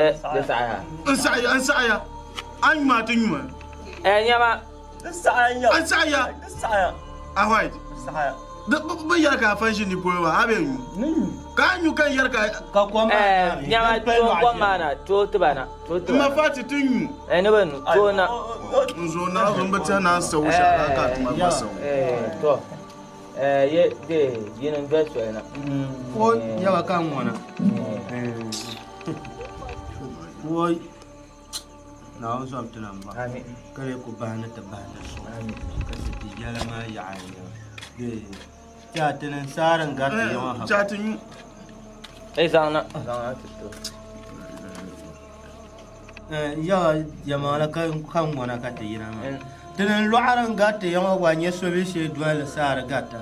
Di saɣiya. N saɣiya, n saɣiya. A nyu maa ti nyu ma. Eh, nyama. N saɣiya. N saɣiya. N saɣiya. A white. N saɣiya. Bi yɛri ka afa ʒi ni polo maa, a bɛ nyu. Ka a nyu ka n yɛri ka. Ka kom maa Eh, nyama, tooi kom maa na, tooi tiba na, tooi tiba N ma na. Fati ti nyu. Eh, ni bi nyu, tooi na. N zo naa zo n bi tiɛhi naan sawu shɛli la ka a tuma gba sawu. Eh, to. Eh, ye, de, yini n doli soli na. Ko yawa ka n ŋɔna. Woi Naawuni zom ti na m-ba ka lee ku bahi ni ti bahi di suŋ ka ti di yɛla maa yaɣa bee tiɛha ti ni saari n-gariti ya ŋɔ ha. Yawa yɛlimaŋli ka ŋɔna ka ti yina maa ti ni lɔɣiri n-gariti ya ŋɔ gba nyɛ so bɛ shee doli li saari garita.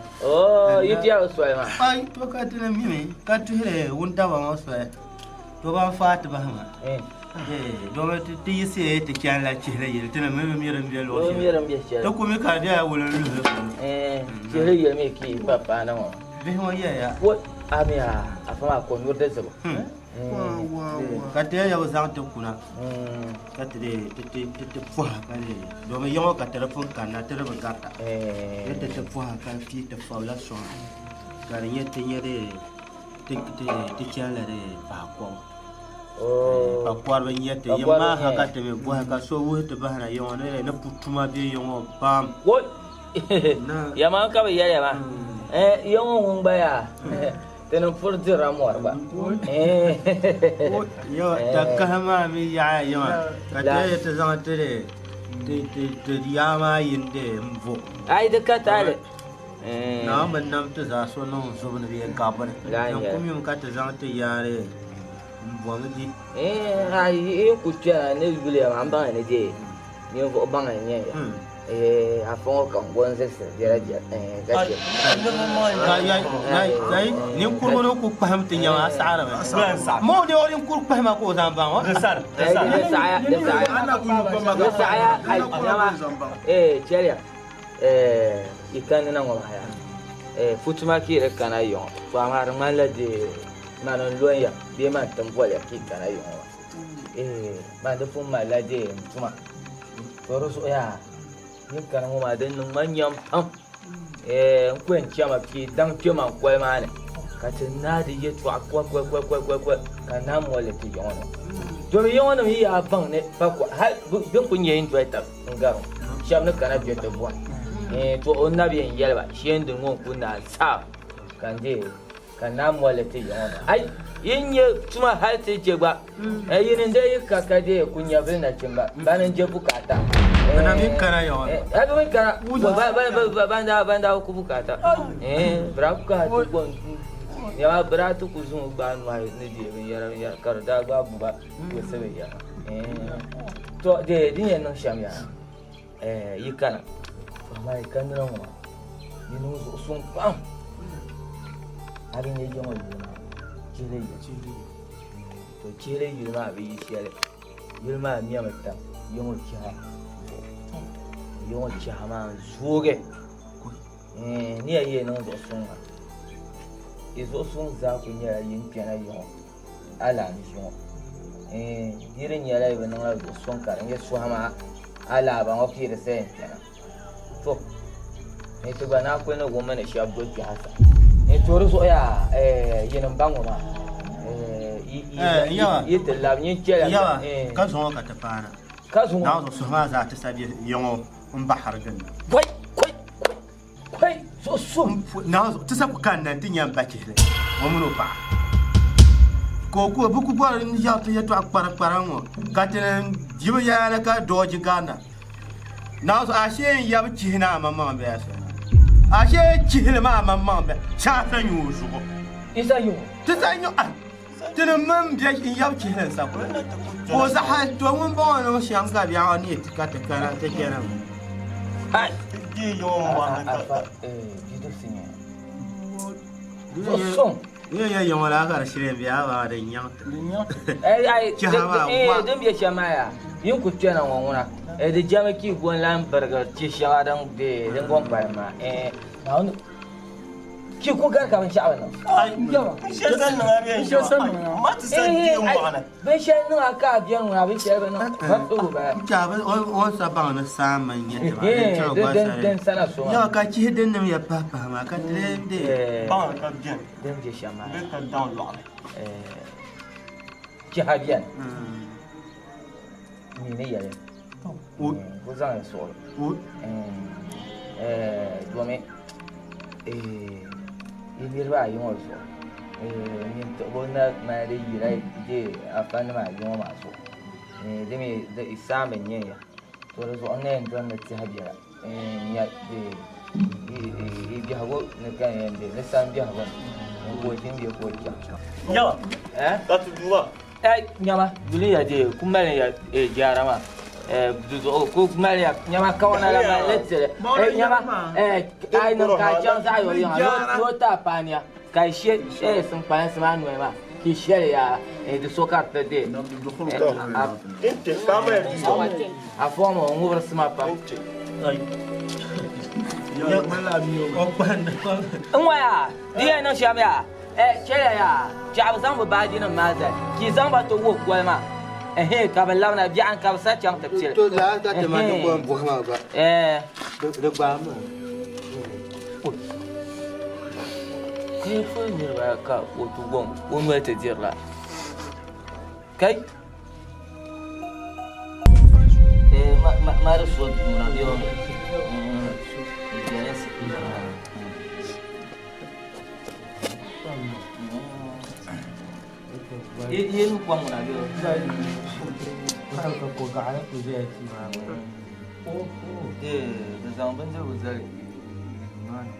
Yi biɛhigu soli maa. Ai to ka ti ni mimi ka tuhiri wuntaba ŋɔ soli. To ban faai ti bahi maa. Domi ti yiɣisi ti chani la chihili yili ti ni mi bi mi din be luɣ shɛli. Ti ku mi ka di bela wulinluhili polo. Chihili yili mi ka yi pa paai na ŋɔ. Bihi ŋɔ yɛliya. Ami afa maa ka o nyuri di zibu. Ka ti yɛliya bi zaŋ ti kuna ka ti dee ti pɔha ka dee domi ya ŋɔ ka ti di pun kanna ti di bi garita. Ni ti ti pɔha ka pii ti fabila sɔŋ ka di nyɛ ti nyɛ dee ti chanila di paɣakɔbu. Pakɔriba n-nyɛ ti yiŋ maa ha ka ti mi bɔhi ka so wuhi ti bahina yiŋɔ ni ni pu tuma be yiŋɔ pam. Yɛma ka bɛ yɛliya maa yiŋɔ ŋun gba yaa ti ni puri dirila mɔri gba. Takahi maa mi yaɣiya yiŋa ka ti yɛli ti zaŋ ti yaa maa yini dee m-bo. Ayi di ka taali. Naawuni bi nam ti zaa so niŋ zubu ni bee gabu ni. Din ku mimi ka ti zaŋ ti yaari m-bɔmi di. Ayi yi ku kpɛna ni yuliya maa m baŋ ni deei ninvuɣ baŋ n-nyɛ ya. Afa ŋɔ ka n go n-zilisi biɛla biɛla ka chɛ. Ninkurigu ni ku kpahim ti nyama a saɣirimi. Ma o o ninkuri kpahima ka o zaŋ baŋ o. Di saɣiya, di saɣiya, di saɣiya, ai nyama, chɛliya. Yi kanni na ŋɔ maa yaa putuma ka yi di kana yiŋɔ to amaa di ŋmanila dee mani n lɔn ya bee mani ti boli ya ka yi kana yiŋɔ maa mani di pun malila dee n tuma to di zuɣu yaa yin kana ŋɔ maa di niŋ ma nyam pam n ku yɛn chɛmi ka yi daŋ kpɛ man koli maa ni ka ti naai di yɛltɔɣa koli koli koli koli koli koli ka naa moli ti yiŋɔ ni domi yiŋɔ nim yi yaa baŋ ni pa hali din ku nyɛ yin doli tabi n gari shɛba ni kana bɛ ti bɔhi to o nabi yɛn yɛli ba shee n-di ŋɔ n-ku naai saɣim ka n deei ka naa moli ti yiŋɔ maa ai yi nya tuma hali ti je gba yini n-dee yi ka ka deei ku nyɛvili nachimba bani n-je bukaata Bɛ na mi kana yiŋɔ ni. Bɛ mi kana ban daa ban daa ku bukaata bɛ ku kana ti go nɛma bɛ daa ti ku zaŋ o gbaai nɔhi ni deei binyɛra binyɛra ka di daa gbaai bu ba wulisi binyɛra To dee din yɛn niŋ shɛm yaa yi kana to amaa yi kanina ŋɔ maa yi niŋ zuɣu suŋ pam a di nyɛ yiŋɔ yuli maa chihili yili to chihili yuli maa bi yi shɛli yuli maa mɛmi tam yiŋɔ chiha yiŋɔ chiha maa n zoogi ni ya yi niŋ zuɣu suŋ maa yi zuɣu suŋ zaa ku nyɛla yin kpɛna yiŋɔ alaamisi ŋɔ di di nyɛla yi bi niŋla zuɣu suŋ ka di nyɛ suha maa alaaba ŋɔ ka yi di sa yɛn kpɛna to ni ti gba naa kuli ni wummi ni shɛba do kpɛha sa ni to di zuɣu yaa yinim ba ŋɔ maa yi ti labi nyin chɛla Yawa ka zuŋɔ ka ti paana ka zuŋɔ naa zuɣu suhu maa zaa ti sa bɛ yiŋɔ n bahiri ginda koi koi Koi zuɣu suŋ. Naa zuɣu ti sa ku kanna nti nya m ba chihili o mini o paɣa. Ka o ku bɛ ku bɔri n yɛri ti yɛtɔɣa kparikpara ŋɔ ka ti ni di bi yɛla ni ka dɔɔji garina. Naa zuɣu ashee n yabi chihi ni a maŋmaŋ bɛ a sani. Ashee chihili maa a maŋmaŋ bɛ chaasa nyu o zuɣu. Ti sa nyu. Ti sa nyu a ti ni mini bɛ n yabi chihili n sa kuli. Ka o zaɣa to ŋun bɔŋɔ niŋ shɛm ka biɛɣu ni ti ka ti kana ti chana. Ai. Ni yɛ la ka di shiri bɛ a maa di nyaŋ ti. Ai din bɛ shɛm maa yaa yin ku kpɛna ŋɔ ŋuna di jɛmi ka yi go n-lan birigi chi shɛŋa din bɛ din gɔŋ kpalim maa. Ki ku gari ka binshaɣu bi niŋ. Binshɛli niŋ a ka a biɛni ŋuna binshɛli bi niŋ. O sa baŋ ni saamba n-nyɛ ti maa, din tiri gba sani. Din sana so maa. Yawa ka chihi din nim ya pahi pahi maa ka ti lee de. Baŋ ka biɛni. Din bɛ shɛm maa. Bɛ ka daŋ lɔɣili. Chiha biɛni. Mi ni yɛli. Ku zaŋ ya suɣili. Domi yi niriba ayi ŋɔ zuɣu nyin tiɣibo na mali di yila je afanima ayi ŋɔ maa zuɣu. Di mi saamba n-nyɛ ya. To di zuɣu n na yɛn doli ni tɛha biɛla n-nya yi biɛhigu ni ka n yɛn be ni sani biɛhigu ni n ka o ʒini bee ka o chaŋ. Nyama, ka ti duuma. Nyama, yuli ya dee ku mali ya jaara maa di zuɣu ku mali ya nyama kawana la mali li tili nyama a yi niŋ ka a chaŋ zaɣ yɔli yiŋa ni o ti a paaniya ka yi she sinkpalinsi maa noli maa ka yi shɛli yaa di so ka di ti dee a fɔŋ o ŋubiri sima pam. N ŋɔ yaa di yɛn niŋ shɛm yaa. Chɛliya yaa, chɛɣu bɛ zaŋ bɛ baajinima maa zali, ka yi zaŋ ba ti wuhi goli maa, ɛhɛɛ, ka bɛ labina biɛɣuni ka bɛ sa chaŋ ti pili. To laa ka ti ma di bɔhim buhi maa gba. Ɛɛ. Di gbaai maa. Teeku niriba ka o ti wom o noli ti dirila. Kai! Ma di so duna bɛ o. Yɛn kom ŋuna bɛ o. Bɛ zaŋ bindirigu zali nimaani.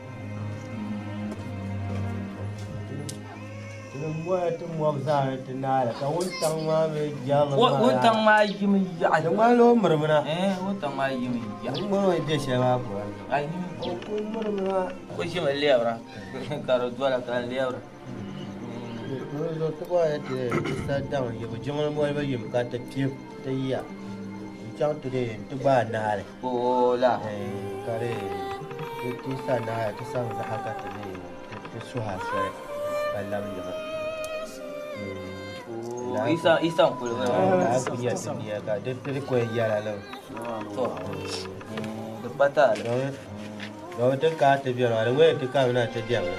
Wuntaŋ maa yimi yaɣi. Di ŋmanila o mirimina. Wuntaŋ maa yimi yaɣi. Di ŋmani o ni bɛ shɛli maa polo. O ku mirimina. O ʒimi lɛbira ka di dola ka n lɛbira. Di zuɣu ti bɔri ni ti sa daŋ yibu jiŋli molibu yim ka ti kpe ti yiya n-chaŋ ti dee nti gbaai nahali. Oo la. Ka di ti sa nahali ti saŋ zaɣa ka ti dee ti suhi a soli ka labi yiŋa. Yi saŋ kuli ŋɔ. Lala ku nyɛ ti nia ka di ti ku yɛn yɛla li. To di kpa taali. Domi ti ka ti bɛri maa di ŋmani ti kamina ti diɛmda.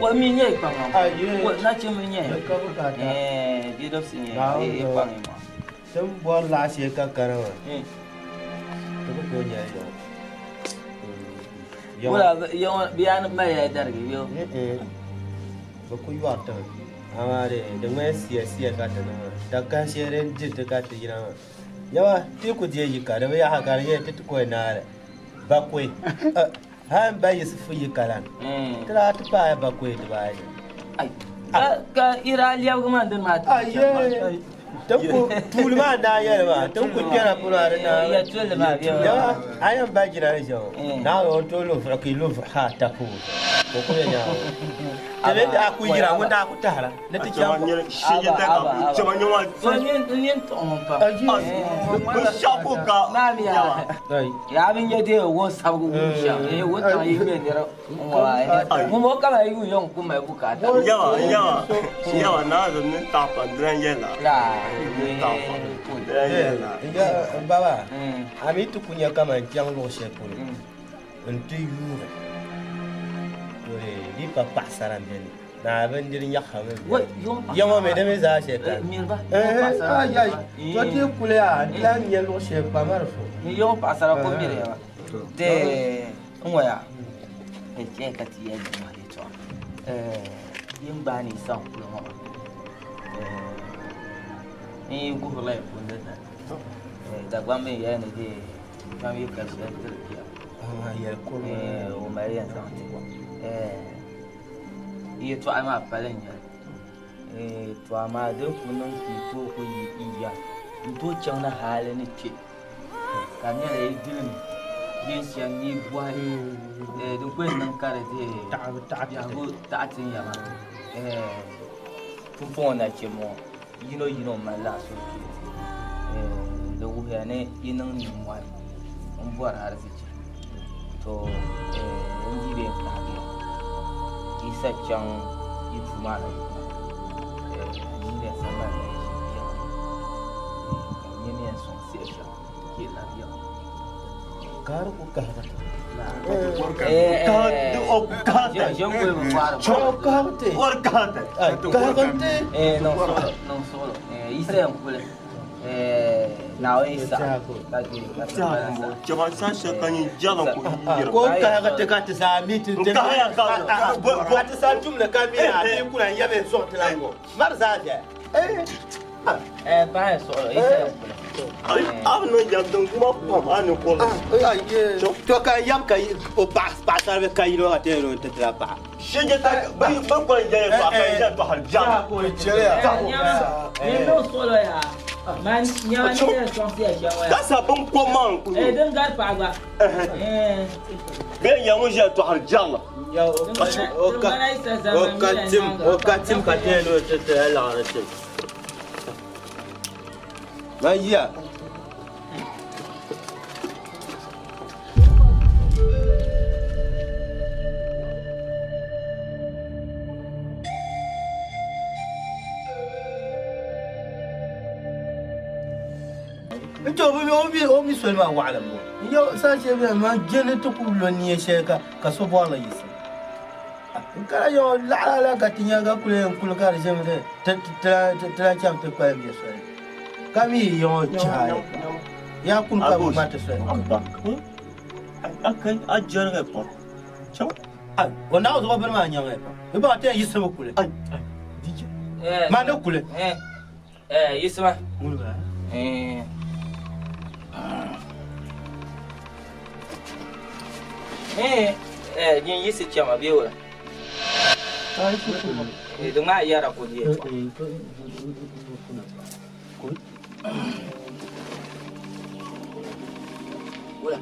Wa mi nyɛ kpaŋ ŋɔ. Nachimbi nyɛ. Bidibsi nyɛ kpaŋ ŋɔ. Ti ni bɔri laɣa shee ka kana maa ti ku tooi nyɛli yaɣa. Wula bɛ yaa ni mali ya darigi bɛ? Bɛ ku yɔri ti mi amaa di ŋmani siya siya ka ti niŋ maa dakahi shɛli din diri ti ka ti yina maa. Yawa ti ku deei yi ka di bi yaɣa ka di nyɛla ti ti ku yɛn naai li bakɔi hali n ba Yisifu yi ka lan ti daa ti paai bakɔi dibaayi. Ka yi daa lɛbigi man dini maa ti shɛm maa. Tin ku tuuli maa n daa yɛli maa tin ku kpɛna polo a di naai. Yɛtolli maa bɛ Yawa a yɛn ba jina ni shɛm Naawuni o ni tooi lu vuɣu ka yi lu vuɣu ha tapu ka o ku yɛn nyaai o. Ti mi daa ku yira ŋun daa ku tahira. Ni ti chaŋ Baba, a mi ti ku nya kaman chaŋ luɣ shɛli polo nti yuuri, to di pa paɣisara m-beni. Naa bindiri nyaɣa mi beni. Ya ŋɔ mi di mi zaa shɛli kani. To ti kuli yaa n lahi nya luɣ shɛli kpa mari fo. Ni yɔŋ paɣasara ko miri ya ba. Ti n ŋɔ yaa di chɛ ka ti yɛli juma yɛltɔɣa. Yin gbaai ni saŋ kuli ŋɔ maa. N yi guhirila yi puuni dali. Dagbamba mi yɛli ni di kpam yi ka shɛli tiri bia. O mali yɛn zaŋ ti kɔŋ. Yɛltɔɣa maa pali n-nyɛ li. To amaa din ku niŋ ka yi tooi ku yi ya n-tooi chaŋ ni hali ni kpe ka di nyɛla yi dilimi bee shɛm ni yi bɔhi din ku yɛn niŋ ka di dihi biɛhigu taɣi ti ya maa. Pumpɔŋɔ nachimba ŋɔ yino yino m-malila suhupiɛlli. Di wuhiya ni yi niŋ nimmɔhi m-bɔri arzichi. To n dii bee n-kahigiya. Yisa chaŋ yi puu maa ni yuma, yi ni yɛn sambani ni yi ʒi yiŋa, ka n nyɛ ni yɛn sɔŋsi ya shɛm ka yi labi yiŋa. Ka di ku kahigi ti. Niŋ suɣulo, Yisa yɛn kuli. Naawuni yi saɣi ka ti Jama san shɛli ka nyin jɛlim ku yiri. Ko n kahigi ti ka ti zaa mi ti N kahiya ka ka ti sa tumli ka mi a mi kuna n yɛmi zuɣu ti lan ŋɔ mari zaa viɛla. Paɣa suɣulo yi sa yɛn kuli. A bi niŋ yɛm din guma pam a ni kuli. To ka n yɛm ka o paɣasaribi ka yino ka ti yɛn ni o ti tila paɣa. Shege ta bɛ kɔŋ yɛli tɔɣa ka yi yɛli tɔɣiri biɛɣu. Ka sa biŋkɔb maa n-kuli bɛ yɛn ŋun ʒiya tɔɣiri biɛɣu la. O ka tim ka ti yɛn ni o ti tila liɣiri tim. Man yiya. N to o mi soli maa waɣala m bɔŋɔ yo san shɛli bɛ man je ni ti ku lo nia shɛli ka ka so bɔrila yiɣisi n kana yo laɣala la ka ti nya ka kuli yɛn kuli ka di ʒɛmi ti lan chaŋ ti kpalim bɛ soli ka mi yi yiŋɔ chaai Yaa kuli ka bi ŋmati soli. A jɛrigi pam. Chaŋ. O naɣ zuɣu bini maa nyaŋ pam. Di baŋ ti yɛn yiɣisimi kuli. Maa ni kuli. Yiɣisima. Nyin yiɣisi chama bee wula? Di ŋmaa yɛra ko di yɛltɔɣa. Wula.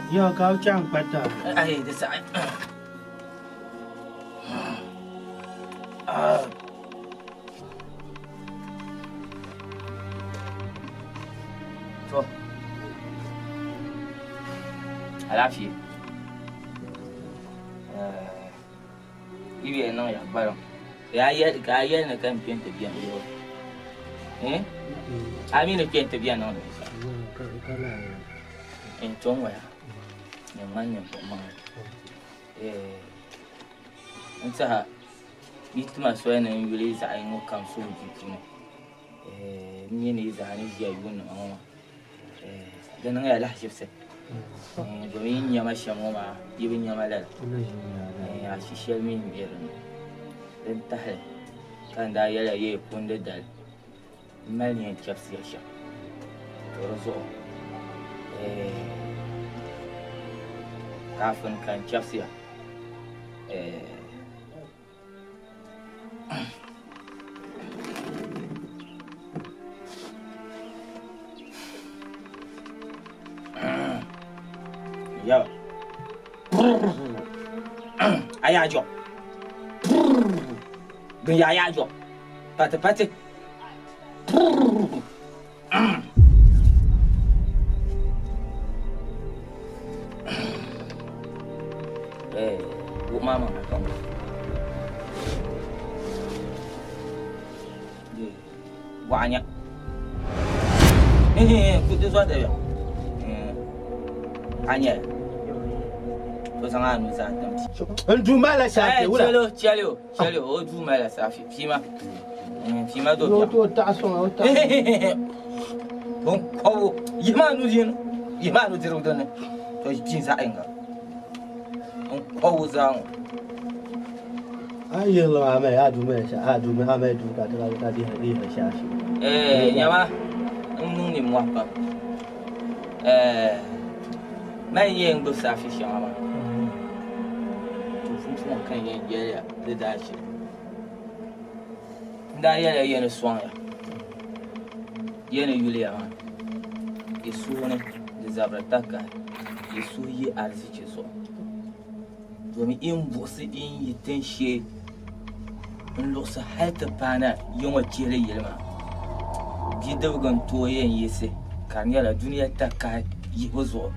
Yo ka o chaŋ kpata. Ai, di saɣi. To. Alaafee. Yi bi yɛn niŋ ya gbaliŋ. Ka a yɛli ni ka n kpe nti beni bee? Eh? A mi ni kpe nti beni niŋdi binshɛɣu? N to ŋɔ ya. Ni ŋmani ninvuɣ maŋli. N tɛha yi tima soli ni n yuli yi zaɣ yini ŋɔ kam suhu duu puuni. N mi ni yi zaa ni ʒiya yuuni ma ŋɔ maa, di niŋya lahiʒibisi. Domin yi ni nya ma shɛm ŋɔ maa, yi bi nya ma lala. Ashi shɛli mi m-be di ni. Din tahili ka n daa yɛliya yee kundi dali. M mali ni yɛn chɛbisiya shɛm, to di zuɣu kaafin ka n chɛbisiya. Yawa. Ayajo. Bin ya ayajo. Pati pati. Eh, bu mama ka ŋɔ. Bɔɣa nya. Ku di zɔnda ya. A nyɛ. To zaŋ a nuzaa tim. N duu maa la shaafi wula. Chɛli o, chɛli o. Chɛli o duu malila saafi piima piima do biɛɣu. O taɣa sɔŋ o taɣa. Bin kɔbu yihi maa nudirigu yihi maa nudirigu dinni to pin zaɣ yinga n kɔbu zaa ŋɔ. A yi yihili maa mali a duu mali a duu a mali duu ka ti ka di yihiri shaafi. Nyama n niŋ nimmohi pam man yɛn gbubi saafi shɛŋa maa to pumpɔŋɔ ka n yɛn yɛliya di daashee. N daa yɛliya ya ni sɔŋ ya, ya ni yuli ya maa. Yi suhu ni di zabiri takahi, yi suhu yi arizichi zuɣu. Domin yi ni buɣisi yi ni yi tinshee n-luɣisi hal ti paana yi ŋɔ chihili yili maa, bidibigi n-tooi yɛn yiɣisi ka di nyɛla dunia takahi yihibu zuɣu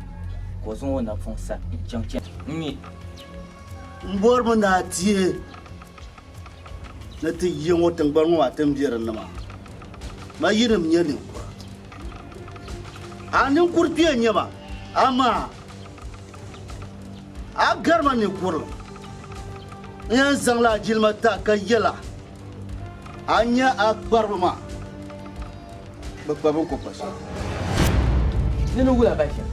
ka o zaŋ o napɔŋ sa n-chaŋ chani. M mi. M bɔrimi ni a teei ni ti yi ŋɔ tiŋgbani ŋɔ maa ti ni be di ni maa, ma yinim nyɛ ninkura. A ninkur kpee n-nyɛ ma, amaa a gari ma ninkurili. N yɛn zaŋla a jilima ti a ka yɛl a, a nya a kparibu maa bi kpa bɛ ni ku kpa shɛli. Di ni wula ba shɛm?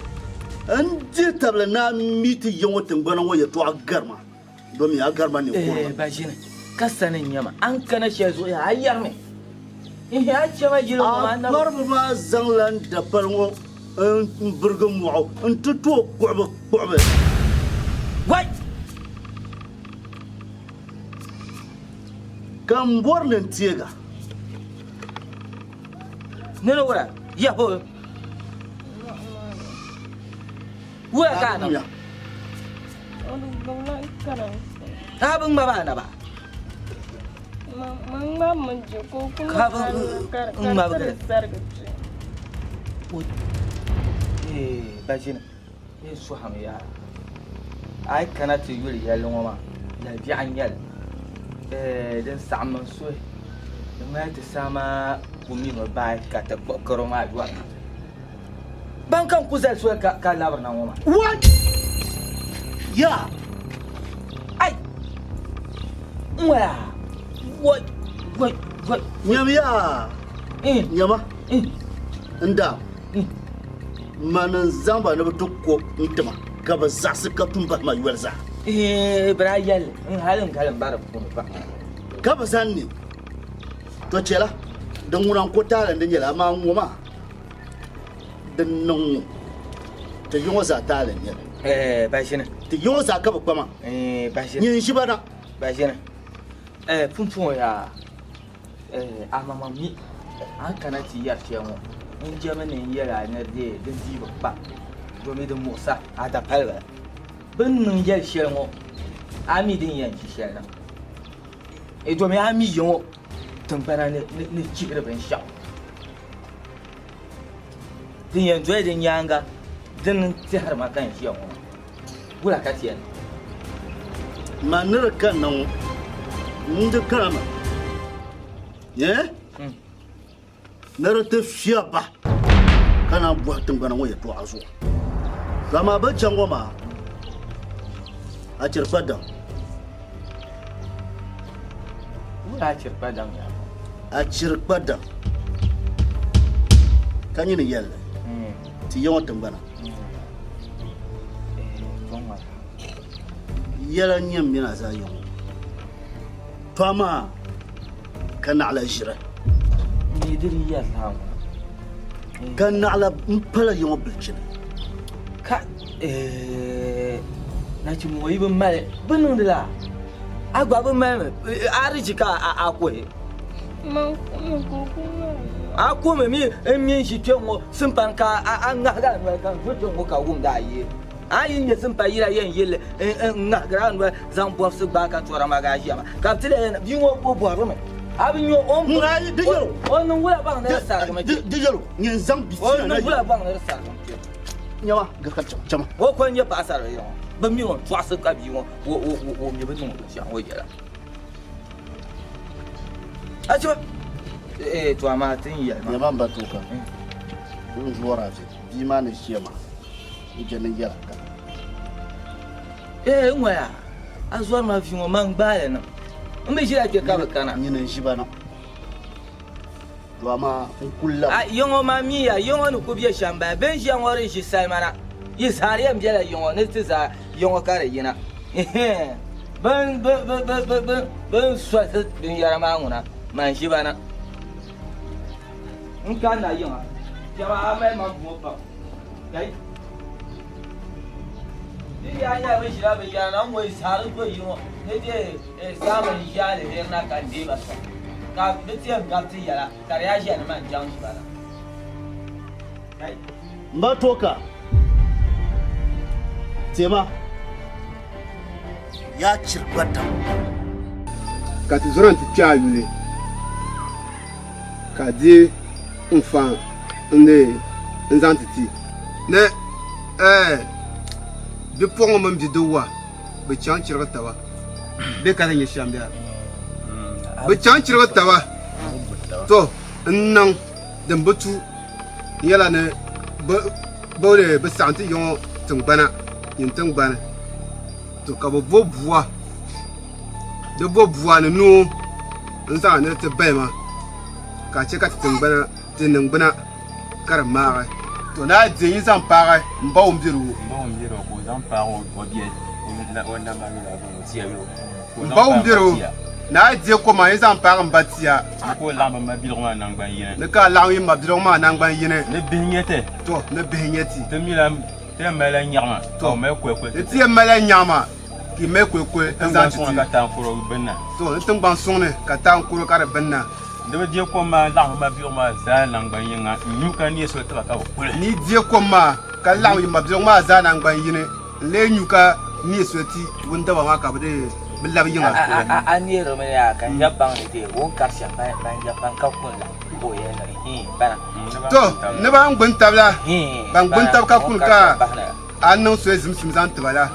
N dihi tabili ni a mi ti yi ŋɔ tiŋgbana ŋɔ yɛtɔɣa gari ma. Domi a gari ma ninkurili. Eh, ba ʒini ka sani n-nyɛ ma. A ni kana shɛli zuɣu yaa, a yɛrimi. Ihi, a chɛ ma jili ŋɔ maa A kparibu maa zaŋla n dapali ŋɔ n-birigi mɔɣu nti tooi kpuɣibu kpuɣibi. Wai! Ka m bɔri ni n teeg a. Nini wula, yɛhu. Wula ka a niŋ? A bi ŋmabi a naba? Ka bi ŋmabigili? Bajini, bee sɔhimi yaa. A yi kana ti yuli yɛlli ŋɔ maa, yɛli biɛɣu n-nyɛ li. Din saɣim n suhi, di ŋmanila ti saama ku mimi baai ka ti kpuɣi karo maa yɔri na. Ban ka n ku zali soli ka labirina ŋɔ maa. What? Ya! Ai! N wala! Wai! Wai! Wai! Nyam ya! Eh. Nyama! Eh. N daa. Eh. Mani n zaŋ ba ni bɛ ti ko n tima ka bɛ zaɣisi ka tum bahi ma yoli zaa. Eh, bɛ daa yɛli n hali n galim ba di puuni pa. Ka bɛ zaŋ ni. To chɛla, din ŋuna n ko taali n di nyɛla, amaa ŋɔ maa. Din niŋ ŋɔ, ti yi ŋɔ zaa taali n-nyɛ li. Eh, ba ʒini. Ti yi ŋɔ zaa ka bɛ kpa maa. Eh, ba ʒini. Nyin ʒi ba na. Ba ʒini. Eh, pumpɔŋɔ yaa, eh, a maŋmaŋ mi, a ni kana ti yɛri shɛli ŋɔ, n jɛmi ni n yɛl a ni di di dii bi kpa, domi di muɣisa a dapali bala. Bɛ ni niŋ yɛli shɛli ŋɔ, a mi din yɛn chi shɛli na. Eh, domi a mi yi ŋɔ tiŋgbana ni chihiri binshɛɣu. Din yɛn doli di nyaaŋa din n-tɛhiri ma ka n ʒiya ŋɔ maa, wula ka ti yɛn niŋ? Ma ni di kanna ŋɔ, n di kana mi, eh? Ni di ti fiɛb ba ka naan bɔhi tiŋgbana ŋɔ yɛtɔɣa zuɣu. To amaa bɛ chaŋ ŋɔ maa, a chiri kpa dam. Wula a chiri kpa dam yaa? A chiri kpa dam. Ka nyini yɛlli ti ya ŋɔ tiŋgbana. Yɛla n-nyɛ m mini a zaa ya ŋɔ. To amaa ka naɣila ʒiri. Ka naɣila m-pala ya ŋɔ bilichini. Ka nachimba ŋɔ yi bi mali bɛ niŋdila a gba bi malimi ariʒi ka a kuhi. A kuhimi mi n mi n-ʒi kpe ŋɔ simpani ka a ŋahigi a noli ka n zo kpe ŋɔ ka wumdi a yee. A yi nya simpani yila yɛn yilli n-ŋahigiri a noli zaŋ bɔbisi gbaai ka tɔra maa ka a ʒiya maa ka bɛ ti lahi yɛli bia ŋɔ o bɔrimi. A bi nya o o niŋ wula baŋ ni di sarigimi kpe. Di yɛlo nyin zaŋ bi O niŋ wula baŋ ni di sarigimi kpe. Nyama ga ka chama. O ko n-nyɛ paɣasarili ŋɔ bɛ mi o n-tɔɣisi ka bia ŋɔ o mi bi niŋ binshɛɣu ŋɔ yɛla. Achiba eh to amaa ti ni yɛli maa. Nyama m ba Tuuka n zɔri a vi bia maa ni ʒiya maa n je ni yɛla ka. Eh n ŋɔya a zɔri ma vi ŋɔ man gbaali niŋ n bi ʒila kpe ka bi kana. Nyini n ʒi ba na to amaa n kuli labi. A yiŋɔ maa mi ya yiŋɔ ni ku be shɛm bala bɛ ni ʒiya ŋɔ di ʒi salima na yi zaa di yɛn bela yiŋɔ ni ti zaa yiŋɔ ka di yina bɛ ni solisi binyɛra maa ŋuna man ʒi ba na n kanna yiŋa kpɛma a mali man buŋɔ pam kai di yaa nyɛla bɛ ʒila binyɛra na n-ŋɔ yi zaa di do yiŋɔ ni dee saama n-ʒi aliheri na ka n deei ba sɔŋ ka bɛ ti yɛn gabi ti yɛla ka di yaa ʒiya ni man chaŋ ʒi ba na kai. M ba Toka, Tema, yaa chiri gba dam. Ka ti zɔra nti kpe a yuli, ka a deei n fa n-leei n-zaŋ ti ti. Ni ɛɛ bipuɣiŋga mini bidibwa bɛ chaŋ chirigi taba bɛ ka ti nya shɛm bɛ bɛ chaŋ chirigi taba to n-niŋ din bi tu nyɛla ni bɛ saɣim ti yiŋɔ tiŋgbana nyin tiŋgbani to ka bɛ bo bua di bo bua ni noo n-zaŋ ni ti bahi ma ka a chɛ ka ti tiŋgbana ti niŋgbuna ka di maagi to ni a deei zaŋ paagi m ba ŋun bɛ o m ba ŋun bɛ o ni a deei kom maa yi zaŋ paagi m ba tia ni ka a laɣim yi mabiligu maa naŋgban yini ni bihi nyɛ ti to ni bihi nyɛ ti to ni ti yɛn malila nyaɣima ka yi mali kulikuli n-zaŋ ti ti. To ni tiŋgban suŋ ni ka taankuro ka di binna. Di bi deei kom maa n-laɣim yi mabiligu maa zaa naŋgban yiŋa n-nyu ka neei soli tiba ka bi kuli. Ni yi deei kom maa ka laɣim yi mabiligu maa zaa naŋgban yini n-lee nyu ka neei soli ti wundaba maa ka bɛ dii bi labi yiŋa. A neerimi yaa ka n yɛn baŋ ni deei o ni kari shɛm ban yɛn baŋ ka kuni la ka o yɛli ni hii bana. To ni ban gbuni tab la, ban gbuni tab ka kuni ka a niŋ soli zimsim zaŋ ti ba la.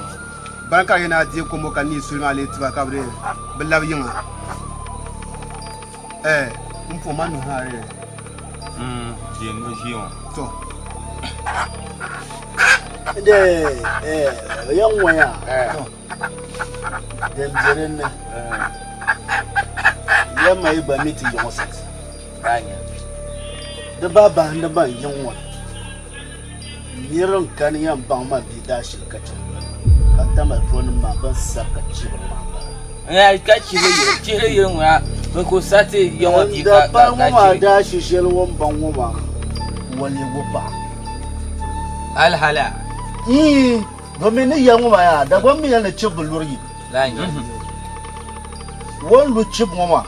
Bana ka di yɛn a deei kom ŋɔ ka neei soli maa lee tiba ka bɛ bi labi yiŋa. Ɛɛ, m puhi ma nuhi maa dee. Deei nuhi ʒee ŋɔ. To. De, ɛɛ, yɛn ŋɔ yaa. To. Din be din ni. Yɛn ma yi gba mi ti yiŋɔ saɣisi. Di ba bahindi ban yiŋ ŋɔ ni. Nir n-kani yɛn baŋ ma bia daashili ka chɛ ka Tamale tooni maa bɛn sari ka chibiri maa m-bala. Ka chihiri yili ŋɔ yaa bɛ ku sa ti ya ŋɔ bia ka N dapal ŋɔ maa chiri. daashi shɛli o ni baŋ ŋɔ maa waligu paɣa. Hali hali a. Ii, domin ni ya ŋɔ maa yaa Dagbaŋ mi yɛli ni chibi bi luri yi. Laa n-nyɛ li. O ni lu chibi ŋɔ maa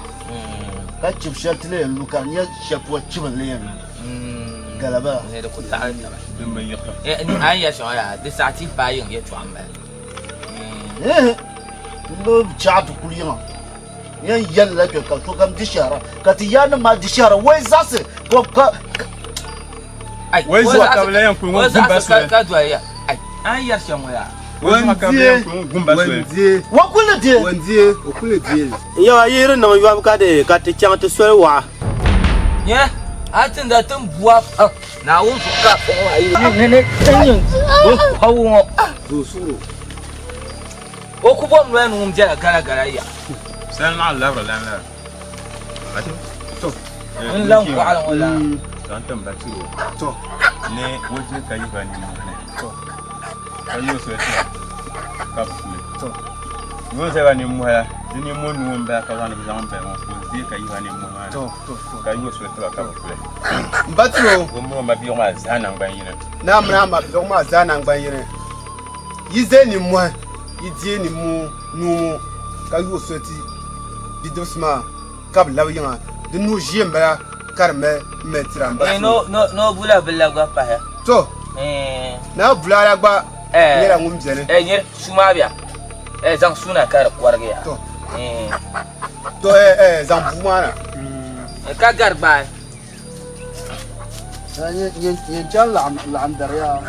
ka chibi shɛli ti lee yɛn lu ka di nyɛ shɛli polo chibi n-lee yɛn lu. Galaba. Ni di ku taɣi taba. Din bi yiɣisi. A ni yɛli shɛŋa yaa di saɣi ti paai yiŋ yɛltɔɣa m-bala. N bi chaɣ ti kuli yiŋa. N yɛn yɛlila kpe ka sokam di shɛhira ka ti yaannim maa di shɛhira wai zaɣisi ka Ai, Wai zuɣu ka bɛ lahi yɛn kuli ŋɔ gumba soli. Ka doli ya. Ai, a ni yɛri shɛm ŋɔ yaa. Wai zuɣu ka bɛ yɛn kuli ŋɔ gumba soli. Wandie. Wa kuli di. Wandie, o kuli di. Yawa yi di niŋ yɔbu ka di ka ti chaŋ ti soli waɣa. Nyɛ a tinda tin bua pam Naawuni zuɣu ka a fɔŋ maa yi ni ni nyin bin pabu ŋɔ. O ku bom noli ni ŋun bela gala gala ya. Sali naɣ labiri lan la. N lan kɔɣili ŋɔ la. Zaŋ tim ba tiri o. Ni o je ka yi ba nimmohi ni. Ka yi o soli tira ka bi kuli. Ni o zali ba nimmohi la, di nimmohi nuu m-bala ka zaŋdi bi zaŋ bali ŋɔ ka o je ka yi ba nimmohi maa ni. Ka yi o soli tira ka bi kuli. M ba tiri o. O mini o mabiɛɣu maa zaa naŋgban yini. Ni a mini a mabiɛɣu maa zaa naŋgban yini. Yi zali nimmohi, yi deei nimmoo nuu ŋɔ ka yi o soli ti bidibisi maa ka bɛ labi yiŋa. Di nuu ʒee m-bala ka di mali m-mali tira m-ba Eh, no, no, no bula bila gba pahi. To, Eh. naa bulala gba Eh. nyɛla ŋun beni. Eh, nyɛ suu maa bia. Eh, zaŋ suu na ka di kɔrigi ya. To. Eh. To, eh, eh, zaŋ buu maa na. Eh, ka gari gbaai. Nyin chaŋ laɣim dari yaa.